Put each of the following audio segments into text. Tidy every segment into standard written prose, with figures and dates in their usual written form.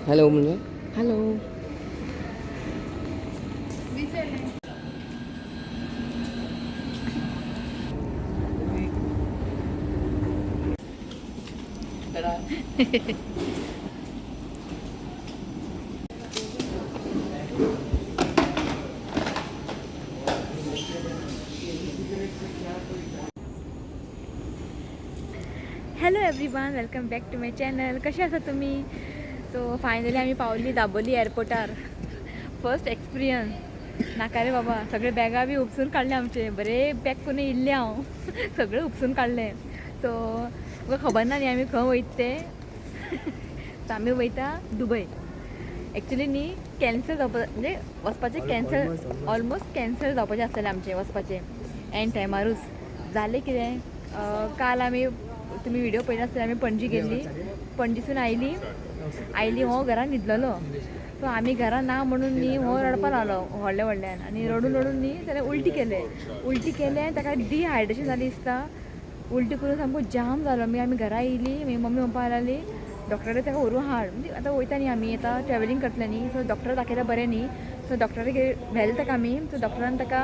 Hello म्हणजे hello. Hello everyone, welcome back to my channel. कशें आसा तुमी? सो फायनली आमी पावली दाबोली एअरपोर्टार. First experience. नाका रे बाबा, सगळे बॅगां बी उपसून काडले आमचे, बरे पॅक करून येयल्ले हांव, सगळें उपसून काडलें. सो तुका खबर ना न्ही आमी खंय वयता ते. सो आमी वयता दुबय. एक्चुली न्ही कॅन्सल जावपा, म्हणजे वचपाचें कॅन्सल, ऑलमोस्ट कॅन्सल जावपाचें आसलेलें आमचें वचपाचें. एन टायमारूच जालें कितें, काल आमी, तुमी व्हिडिओ पळयला आसतले, आमी पणजी गेल्ली. पणजीसून आयली, आयली हो घरान न्हिदलेलो. सो आमी घरा ना म्हणून न्ही हो रडपा लागलो व्हडल्या व्हडल्यान, आनी रडून रडून न्ही ताणें उल्टी केलें. उल्टी केलें, ताका डिहायड्रेशन जालें दिसता. उल्टी करून सामको जाम जालो. मागीर आमी घरा येयली, मागीर मम्मी म्हणपाक लागली डॉक्टरा कडेन ताका व्हरूं हाड. म्हणजे आतां वयता न्ही आमी, आतां ट्रॅवलिंग करतले न्ही, सो डॉक्टरा दाखयल्यार बरें न्ही. सो डॉक्टरा व्हेलें ताका आमी. सो डॉक्टरान ताका,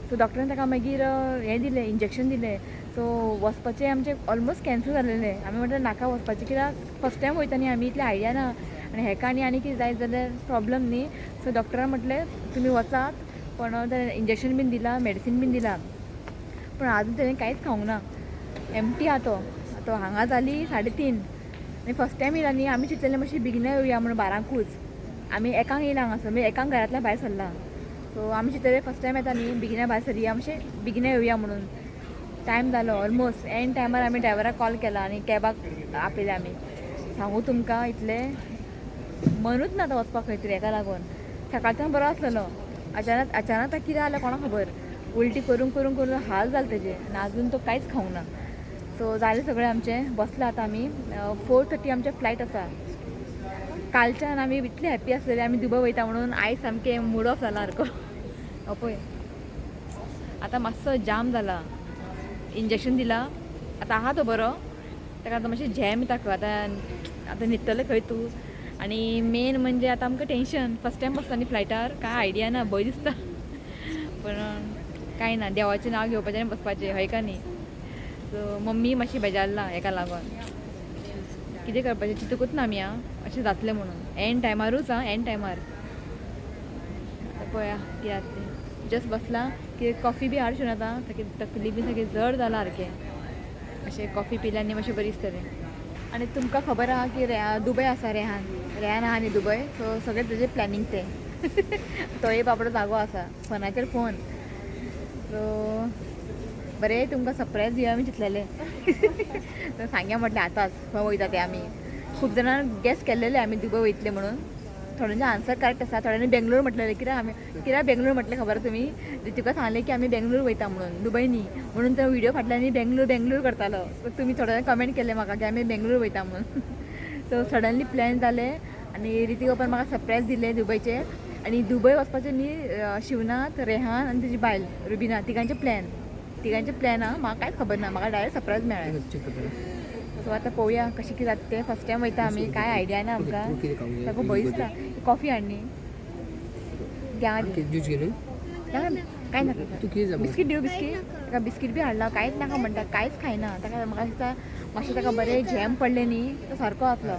सो डॉक्टरान ताका मागीर हें दिलें, इंजेक्शन दिलें. सो वचपाचें आमचें ऑलमोस्ट कॅन्सल जालेलें. आमी म्हटलें नाका वचपाचें, कित्याक फर्स्ट टायम वयता न्ही आमी, इतलें आयडिया ना, आनी हेका आनी आनी कितें जायत जाल्यार प्रॉब्लम न्ही. सो डॉक्टरान म्हटलें तुमी वचात, पण ताणें इंजेक्शन बीन दिलां, मेडिसीन बीन दिलां, पूण आजून तेणें कांयच खावंक ना. एमटी आहा तो. तो हांगा जाली 3:30 आनी फर्स्ट टायम येयला न्ही. आमी चिंतलेलें मातशें बेगिना येवया म्हणून, 12कूच. आमी एकांक येयला हांगासर, म्हणजे एकांक घरांतल्यान भायर सरला. सो आमी चिंतलेलें फर्स्ट टायम येता न्ही, बेगिना भायर सरया, मातशें बेगिना येवया म्हणून. टायम जालो ऑलमोस्ट. एन टायमार आमी ड्रायवराक कॉल केला आनी कॅबाक आपयले आमी. सांगू तुमकां, इतलें मनूच ना आतां वचपाक खंय तरी हेका लागून. सकाळच्यान बरो आसलेलो, अचानक अचानक ताका कितें जालें कोणाक खबर. उल्टी करून करून करून हाल जाले तेजे, आनी आजून तो कांयच खावंक ना. सो जालें सगळें आमचें, बसलां आतां आमी. 4:30 आमचें फ्लायट आसा. कालच्यान आमी इतले हॅप्पी आसलेले आमी दुबय वयता म्हणून, आयज सामकें मूड ऑफ जाला सारको. हो पळय आतां मातसो जाम जाला, इंजेक्शन दिलां, आतां आहा तो बरो. ताका आतां मातशें झेम येता खंय, आतां आतां न्हिदतलें खंय तूं. आनी मेन म्हणजे आतां आमकां टेंशन, फर्स्ट टायम बसता न्ही फ्लायटार, कांय आयडिया ना, भंय दिसता. पण कांय ना, देवाचें नांव घेवपाचें आनी बसपाचें, हय का न्ही. सो मम्मी मातशी बेजारला हेका लागून. कितें करपाचें चिंतूकूच ना आमी आं अशें जातलें म्हणून. एन टायमारूच आं, एन टायमार. आतां पळया कितें जाता तें. जस्ट बसलां की कॉफी बी हाड आतां, सारकी तकली बी सारकी जड जाला सारकें. अशें कॉफी पिल्यार न्ही मातशें बरें दिसतलें. आनी तुमकां खबर आहा की दुबय आसा रेहान, रेहान आहा न्ही दुबय. सो सगळें तेजें प्लॅनिंग तें. तोय बाबडो जागो आसा, फोनाचेर फोन. सो बरें तुमकां सरप्रायज दिवया आमी चिंतलेलें. सांगया म्हटलें आतांच खंय वयता ते आमी. खूब जाणां गॅस केल्लेले आमी दुबय वयतले म्हणून. थोड्यांचे आन्सर करेक्ट आसा, थोड्यांनी बेंगलोर म्हटलेलें. कित्याक आमी, कित्याक बेंगलोर म्हटलें खबर आसा तुमी? तुका सांगलें की आमी बेंगलोर वयता म्हणून, दुबय न्ही म्हणून. तो व्हिडिओ फाटल्यान बेंगलोर बेंगलोर करतालो. सो तुमी थोड्या जाणां कमेंट केले म्हाका की आमी बेंगलोर वयता म्हणून. सो सडनली प्लॅन जालें आनी रितिक बापान म्हाका सरप्रायज दिलें दुबयचें. आनी दुबय वचपाचें न्ही शिवनाथ, रेहान आनी तेजी बायल रुबिना, तिगांचे प्लॅन, तिगांचे प्लॅन आहा. म्हाका कांयच खबर ना, म्हाका डायरेक्ट सरप्रायज मेळ्ळें. सो आतां पळोवया कशें कितें जाता तें. फर्स्ट टायम वयता आमी, कांय आयडिया ना आमकां, सारको भंय दिसता. कॉफी हाड न्ही, ज्यूस घेऊन कांय नाका. बिस्कीट दिवं? बिस्कीट ताका बिस्कीट बी हाडला, कांयच नाका म्हणटा, कांयच खायना. ताका म्हाका दिसता मातशें ताका बरें झेम पडलें न्ही, तो सारको जातलो.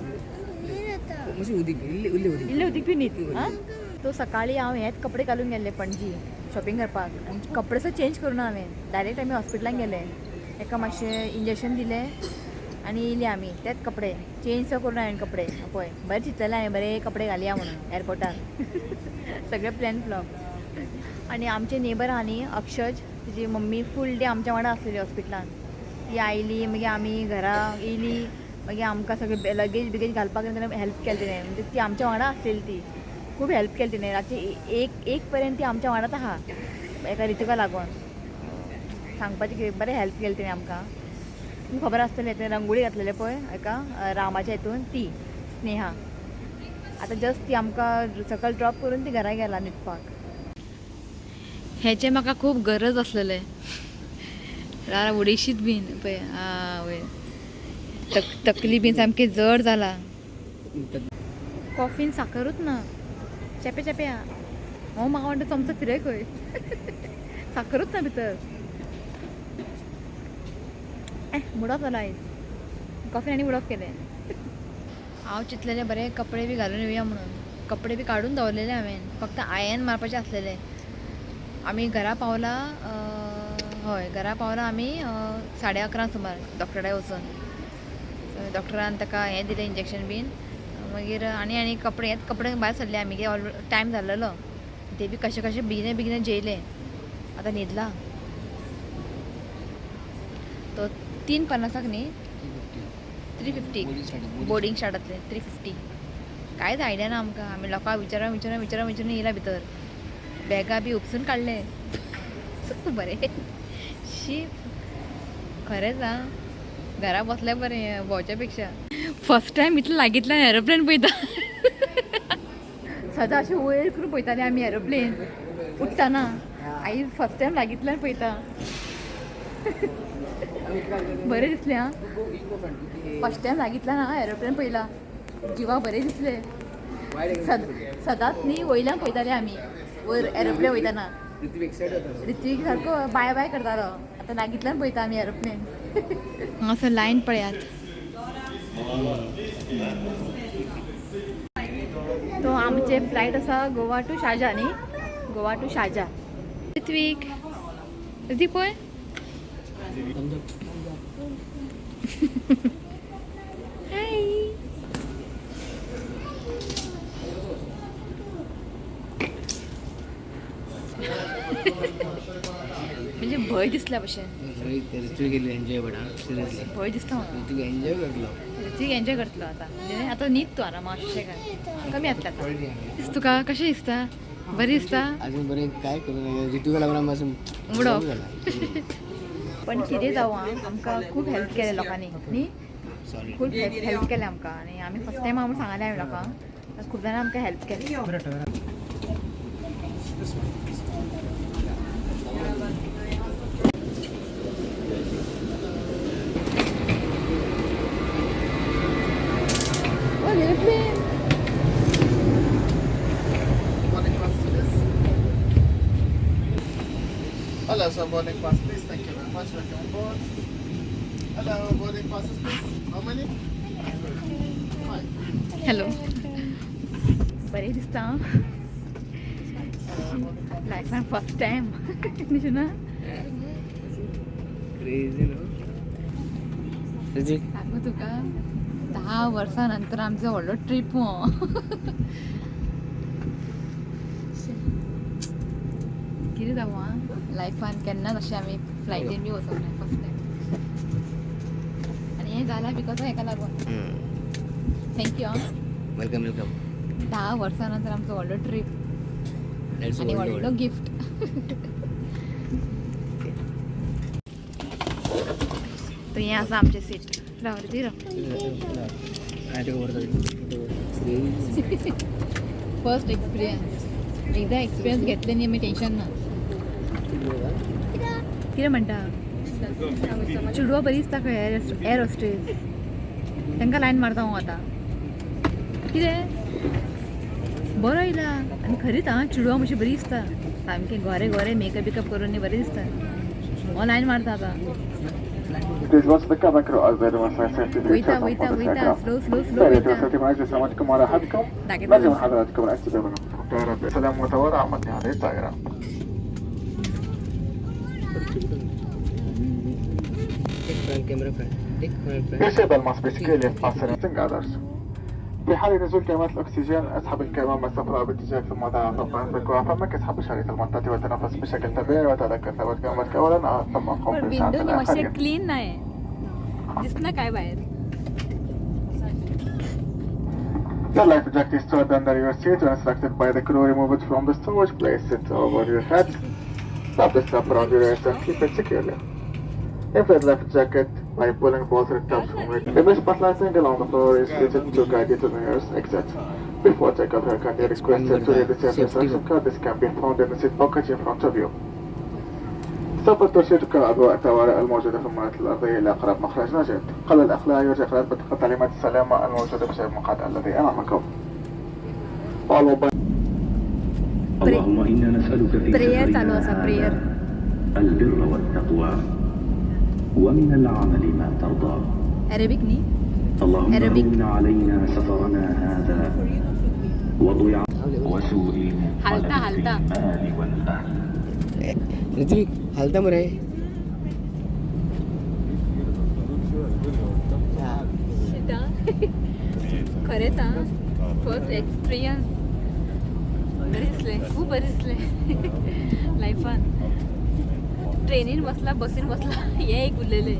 इल्लें उदीक बी न्हीद. आं तो सकाळी हांव हेच कपडे घालून गेल्ले पणजी शॉपिंग करपाक, आनी कपडे सुद्दां चेंज करूं हांवें. डायरेक्ट आमी हॉस्पिटलान गेले, ताका मातशें इंजेक्शन दिलें आनी येयली आमी. तेच कपडे चेंज सुद्दां करूं हांवें कपडे. पळय बरें चिंतलेलें हांवें बरे कपडे घालया म्हणून एअरपोर्टार. सगळे प्लॅन फ्लॉप. आनी आमचे नेबर आहा न्ही अक्षज, तिजी मम्मी फूल डे आमच्या वांगडा आसलेली हॉस्पिटलान. ती आयली, मागीर आमी घरा येयली, मागीर आमकां सगळें लगेज बिगेज घालपाक तिणें हेल्प केली तिणें. म्हणजे ती आमच्या वांगडा आसलेली, ती खूब हेल्प केली तिणें. रातची 1 पर्यंत ती आमच्या वांगडाच आहा, एका रितिका लागून. सांगपाचें कितें, बरें हेल्प केलें तिणें आमकां. तुमकां खबर आसतलें तें रंगोळी घातलेलें पळय हेका रामाच्या हितून ती स्नेहा. आतां जस्ट ती आमकां सकयल ड्रॉप करून ती घरा गेला न्हिदपाक. हेचें म्हाका खूब गरज आसलेलें. उडयशीत बीन पळय वयर तकली बीन सामकी जड जाला. कॉफीन साकरूच ना, चेपे चेपे आहा. हो म्हाका म्हणटा चमचो फिरय खंय, साकरूच ना भितर. मुड ऑफ जाला आयज, कॉफी आनी मुड ऑफ केलें. हांव चिंतलेलें बरें कपडे बी घालून येवया म्हणून, कपडे बी काडून दवरलेले हांवें, फक्त आयन मारपाचें आसलेलें. आमी घरा पावला, हय घरा पावला आमी 11:30 सुमार डॉक्टरा कडेन वचून. डॉक्टरान ताका हें दिलें इंजेक्शन बीन. मागीर आनी आनी कपडे हेच कपडे भायर सरले आमी, कित्याक ऑलरेडी टायम जाल्लेलो. ते बी कशें कशें बेगिना बेगिना जेयले. आतां न्हिदला तो. 3:50 न्ही, 3:50 बोर्डिंग स्टार्ट जातलें. 3:50 कांयच आयडिया ना आमकां. आमी लोकांक विचारून विचारून विचारून विचारून येयला भितर. बॅगां बी उपसून काडले. बरें शी, खरेंच आं, घरा बसल्या बरें भोंवच्या पेक्षा. फर्स्ट टायम इतलें लागींतल्यान एरोप्लेन पळयता. सदां अशें वयर करून पळयताले आमी एरोप्लेन उडटना, आयज फर्स्ट टायम लागींतल्यान पळयता. बरें दिसलें आं, फर्स्ट टायम लागींतल्यान हांव एरोप्लेन पळयला, जिवाक बरें दिसलें. सदांच न्ही वयल्यान पळयताले आमी वयर एरोप्लेन वयतना. ऋत्वीक सारको बाय बाय करतालो, आतां लागींतल्यान पळयता आमी एरोप्लेन. हांगासर लायन पळयात. तो आमचे फ्लायट आसा गोवा टू शारजा न्ही, गोवा टू शारजा. ऋत्वीक, ऋत्वीक पळय. हाय. म्हणजे भंय दिसल्या भशेन. Ritwik enjoy but seriously. भंय दिसता म्हाका. ऋत्विक एन्जॉय करतलो. ऋत्वीक एन्जॉय करतलो आतां, म्हणजे आतां न्हीद तूं आरामा अशें काय कमी जातलें आतां. तुका कशें दिसता? बरें दिसता? अजून बरें काय करूं, ऋतूका लागून आमी Mood off. झाला. पण कितें जावं आं, आमकां खूब हेल्प केलें लोकांनी न्ही. सॉरी. खूब हेल्प केलें आमकां आनी आमी फर्स्ट टायम हांव सांगलें हांवें लोकांक, खूब जाणां आमकां हेल्प केलें. Oh, aeroplane. Hello, sir. Boarding pass, please. Thank you very much. Welcome on board. Hello, boarding passes, please. How many? 5. Hello. बरें दिसता लायफान फर्स्ट टायम निशुना. Crazy no Hrithik. सांगू तुका, 10 वर्सां नंतर आमचो व्हडलो ट्रीप हो. कितें जावं आं, लायफान केन्नाच अशें आमी फ्लायटीन बी वचोंक ना, फर्स्ट टायम. आनी हें जालां because हेका लागून. Thank you आं. Welcome welcome. 10 वर्सां नंतर आमचो व्हडलो ट्रीप आनी व्हडलो गिफ्ट. तो हें आसा आमचें सीट. राव रे, राव. फर्स्ट एक्सपिरियन्स, एकदा एक्सपिरियन्स घेतले न्ही आमी टेन्शन ना. कितें म्हणटा? चेडवां बरी दिसता खंय एअर हॉस्टेस, तांकां लायन मारता हांव आतां. कितें बरो येयला आनी खरीच आं, चेडवां मातशी बरी दिसता, सामकें गोरे गोरे मेकअप बिकअप करून न्ही बरें दिसता. हांव लायन मारता आतां. Please watch the cabin crew as they demonstrate safety वयता features on वयता board this वयता aircraft. Slow slow slow سيداتي वयता. وسادتي معززي سلامتكم وراحتكم. दाखयता. نرجو من حضراتكم الاستجابة للطائرة بسلام متوارع متن هذه الطائرة. Front camera front, take front front. Disable must be securely fastened others. في حال نزول كمامات الأكسجين، اسحب الكمامة الصفراء باتجاهك ثم ضعها فوق أنفك وفمك. اسحب شريط المطاط وتنفس بشكل طبيعي وتذكر ثبات كمامتك أولا ثم قم पण بإسعاد विंडो न्ही मातशें الآخرين. क्लीन ना हें दिसना काय भायर. The life jacket is stored under your seat. When instructed by the crew, remove it from the storage. Place it over your head. Wrap the strap around your waist and keep it securely. Inflate life jacket by pulling both red tabs from it. A mesh spotlighting along the floor is fitted to guide you to the nearest exit. Before takeoff, you can be requested to read the safety instruction card. This can be found in the seat pocket in front of you. سوف ترشدك أضواء الطوارئ الموجودة في المناطق الأرضية إلى أقرب مخرج نجاة. قبل الإقلاع يرجى قراءة بطاقة تعليمات السلامة الموجودة في جيب المقعد الذي أمامكم. والموبايل اللهم إنا نسألك في Prayer سفرنا चालू आसा هذا prayer. البر والتقوى ومن العمل ما ترضى. Arabic न्ही. اللهم Arabic. هون علينا سفرنا هذا وضيع وسوء المنقلب حالتا- في حالتا. المال والأهل. Ritwik हालता मरे. खरेंच आं, first experience बरें दिसलें, खूब बरें दिसलें लायफान. ट्रेनीन बसला, बसीन बसला, हें एक उरलेलें.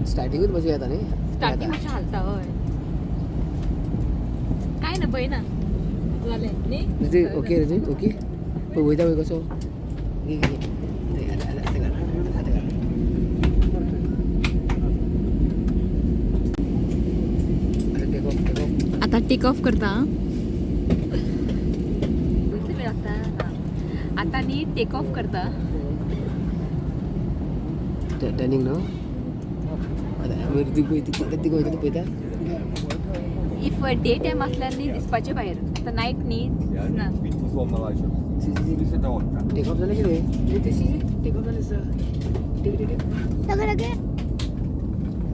स्टार्टिंगूच मातशें येता न्ही. स्टार्टींग मातशें हालता, हय. कांय ना, भंय ना जालें न्ही. Ritwik okay, Ritwik okay. पळय वयता पळय कसो. घे, घे, घे. आतां आतां काड, आतां काड. आतां टेक ऑफ, टेक ऑफ. आता टेक ऑफ करता. इतले वेळ लागता आता न्ही टेक ऑफ करता. टर्निंग न्हू. आतां आमी ऋत्विक पळय, ऋत्विक वयता तो पळयता. If day time आसल्यार न्ही दिसपाचें भायर, आतां नायट न्ही दिसना. टेक ऑफ जालें कितें? टेक ऑफ जालें sir. Take take take.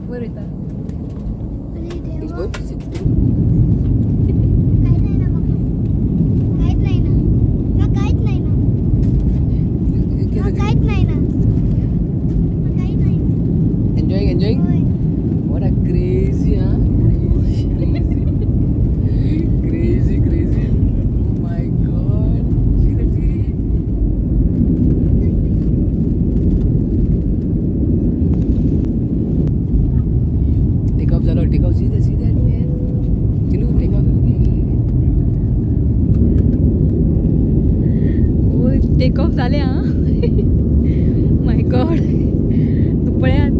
वयर वयता. काहीच नाही ना मला, काहीच नाही ना मला, काहीच नाही ना मला, काहीच नाही ना. Enjoying, enjoying. होय. What a crazy, huh? Crazy, crazy, crazy, crazy. Oh my God. See that tree? Take off, Zalo. Take off. See that, man. Chilu, take off. O, take off जालें आं. माय गॉड, तूं पळयात.